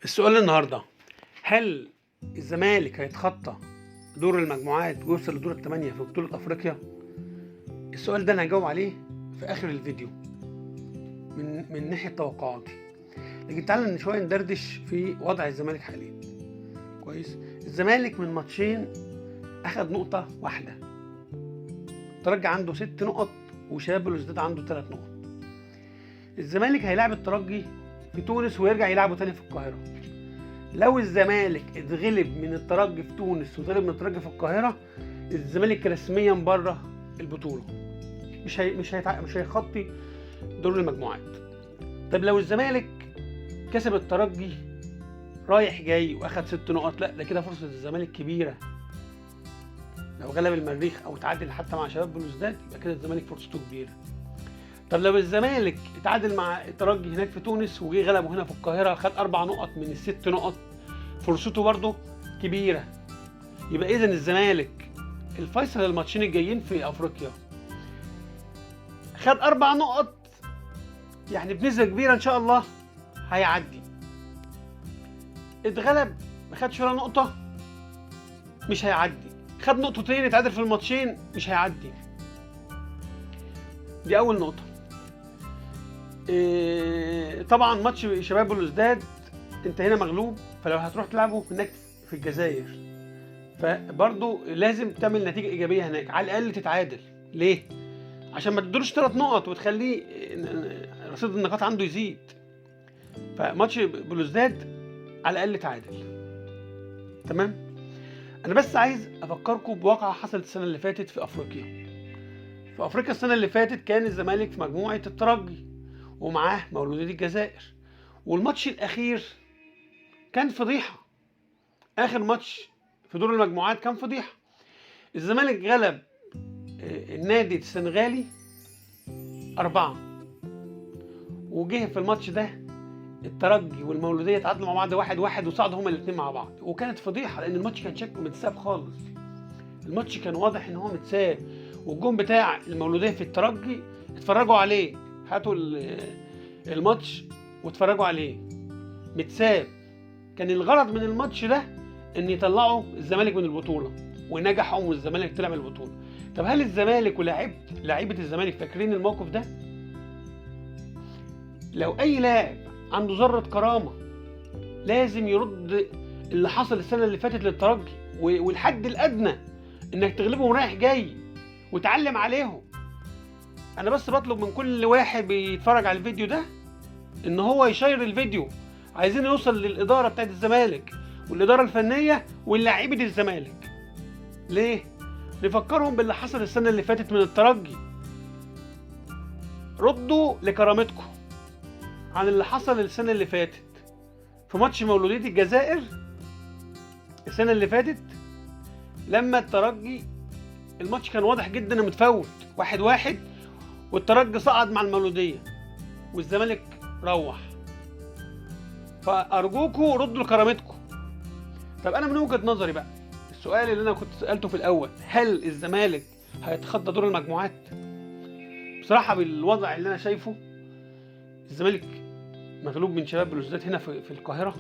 السؤال النهارده: هل الزمالك هيتخطى دور المجموعات ويوصل لدور الثمانية في بطولة أفريقيا؟ السؤال ده أنا هجاوب عليه في آخر الفيديو من ناحية توقعاتي، لكن تعالى شوية ندردش في وضع الزمالك حاليا. كويس، الزمالك من ماتشين أخد نقطة واحدة، الترجي عنده 6 نقط وشباب بلوزداد عنده 3 نقط. الزمالك هيلاعب الترجي في تونس ويرجع يلعبه تاني في القاهرة. لو الزمالك اتغلب من الترجي في تونس واتغلب من الترجي في القاهرة، الزمالك رسميا بره البطولة، مش هيخطي دور المجموعات. طب لو الزمالك كسب الترجي رايح جاي واخد 6 نقط، لا ده كده فرصة الزمالك كبيرة. لو غلب المريخ او تعادل حتى مع شباب بلوزداد يبقى كده الزمالك فرصته كبيرة. طب لو الزمالك اتعادل مع الترجي هناك في تونس وجه غلبه هنا في القاهرة، خد 4 نقط من ال6 نقط، فرصته برضه كبيرة. يبقى اذا الزمالك الفيصل الماتشين الجايين في افريقيا خد 4 نقط، يعني بنسبة كبيرة ان شاء الله هيعدي. اتغلب ما خدش ولا نقطة مش هيعدي، خد نقطتين اتعادل في الماتشين مش هيعدي. دي اول نقطة. طبعا ماتش شباب بلوزداد انت هنا مغلوب، فلو هتروح تلعبه هناك في الجزائر فبرضه لازم تعمل نتيجة ايجابية هناك، على الاقل تتعادل. ليه؟ عشان ما تدروش 3 نقط وتخليه رصيد النقاط عنده يزيد. فماتش بلوزداد على الاقل تعادل. تمام. انا بس عايز افكركم بواقعه حصلت السنة اللي فاتت في افريقيا. في افريقيا السنة اللي فاتت كان الزمالك في مجموعة الترجي ومعاه مولودية الجزائر، والماتش الاخير كان فضيحة. اخر ماتش في دور المجموعات كان فضيحة. الزمالك غلب النادي السنغالي 4، وجه في الماتش ده الترجي والمولوديه تعادلوا مع بعض 1-1 وصعدوا هما الاثنين مع بعض، وكانت فضيحة لان الماتش كان شكله متساب خالص. الماتش كان واضح ان هو متساب، والجون بتاع المولوديه في الترجي اتفرجوا عليه، هاتوا الماتش واتفرجوا عليه، متساب. كان الغرض من الماتش ده ان يطلعوا الزمالك من البطولة، ونجحوا والزمالك طلع من البطولة. طب هل الزمالك ولاعيبه الزمالك فاكرين الموقف ده؟ لو اي لاعب عنده ذره كرامة لازم يرد اللي حصل السنة اللي فاتت للترجي، والحد الادنى انك تغلبهم رايح جاي وتعلم عليهم. انا بس بطلب من كل واحد بيتفرج على الفيديو ده ان هو يشير الفيديو. عايزين نوصل للادارة بتاعت الزمالك والادارة الفنية واللاعيبه الزمالك. ليه؟ نفكرهم باللي حصل السنة اللي فاتت من الترجي. ردوا لكرامتكم عن اللي حصل السنة اللي فاتت في ماتش مولوديه الجزائر السنة اللي فاتت، لما الترجي الماتش كان واضح جدا انه متفوت 1-1، والترجي صعد مع المولوديه والزمالك روح. فارجوكوا ردوا لكرامتكم. طب انا من وجهه نظري بقى، السؤال اللي انا كنت سالته في الاول، هل الزمالك هيتخطى دور المجموعات؟ بصراحة بالوضع اللي انا شايفه، الزمالك مغلوب من شباب بلوزداد هنا في القاهرة،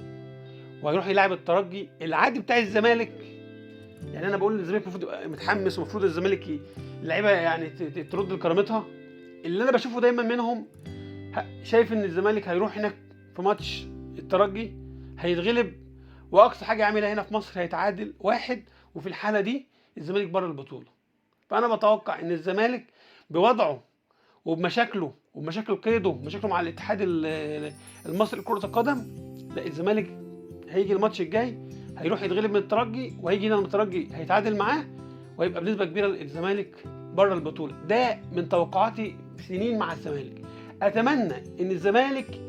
وهيروح يلعب الترجي العادي بتاع الزمالك. يعني انا بقول الزمالك المفروض يبقى متحمس، ومفروض الزمالك اللعيبة يعني ترد لكرامتها. اللي انا بشوفه دايما منهم، شايف ان الزمالك هيروح هناك في ماتش الترجي هيتغلب، واقصى حاجة يعملها هنا في مصر هيتعادل 1، وفي الحالة دي الزمالك بره البطولة. فانا بتوقع ان الزمالك بوضعه وبمشاكله وبمشاكل قيده ومشاكله مع الاتحاد المصري لكرة القدم، لا الزمالك هيجي الماتش الجاي هيروح يتغلب من الترجي، وهيجي هنا الترجي هيتعادل معاه، وهيبقى بنسبة كبيرة الزمالك بره البطولة. ده من توقعاتي سنين مع الزمالك. اتمنى ان الزمالك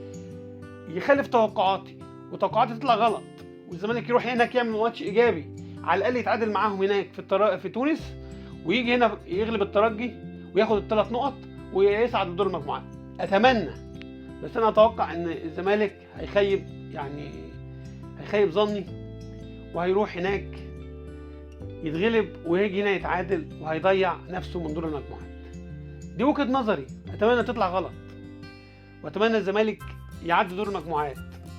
يخالف توقعاتي وتوقعاتي تطلع غلط، والزمالك يروح هناك يعمل ماتش ايجابي، على الاقل يتعادل معاهم هناك في تونس، ويجي هنا يغلب الترجي وياخد ال3 نقط ويصعد لدور المجموعات. اتمنى، بس انا اتوقع ان الزمالك هيخيب، يعني هيخيب ظني، وهيروح هناك يتغلب ويجي هنا يتعادل وهيضيع نفسه من دور المجموعات. دي وجهة نظري، اتمنى تطلع غلط، واتمنى الزمالك يعدي دور المجموعات.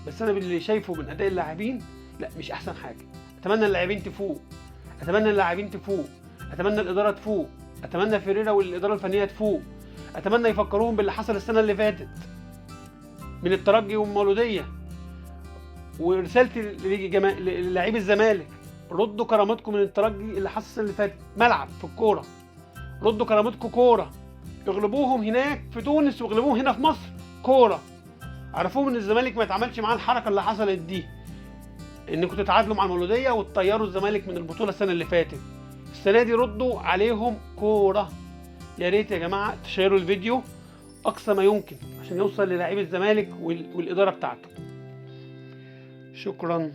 بس انا باللي شايفه من اداء اللاعبين لا مش احسن حاجة. اتمنى اللاعبين تفوق، اتمنى اللاعبين تفوق، اتمنى الادارة تفوق، اتمنى فيريرا والادارة الفنية تفوق، اتمنى يفكروهم باللي حصل السنة اللي فاتت من الترجي والمولوديه. ورسالتي للاعيب الزمالك، ردوا كرامتكم من الترجي اللي حصل السنة اللي فاتت، ملعب في الكورة، ردوا كرامتكم كورة، اغلبوهم هناك في تونس واغلبوهم هنا في مصر كورة. عرفوهم ان الزمالك ما يتعاملش معاه الحركة اللي حصلت دي، انكم تتعادلوا مع المولوديه وتطيروا الزمالك من البطولة السنة اللي فاتت. السنة دي ردوا عليهم كورة. يا ريت يا جماعة تشيروا الفيديو اقصى ما يمكن عشان يوصل للاعيب الزمالك والادارة بتاعته. شكرا.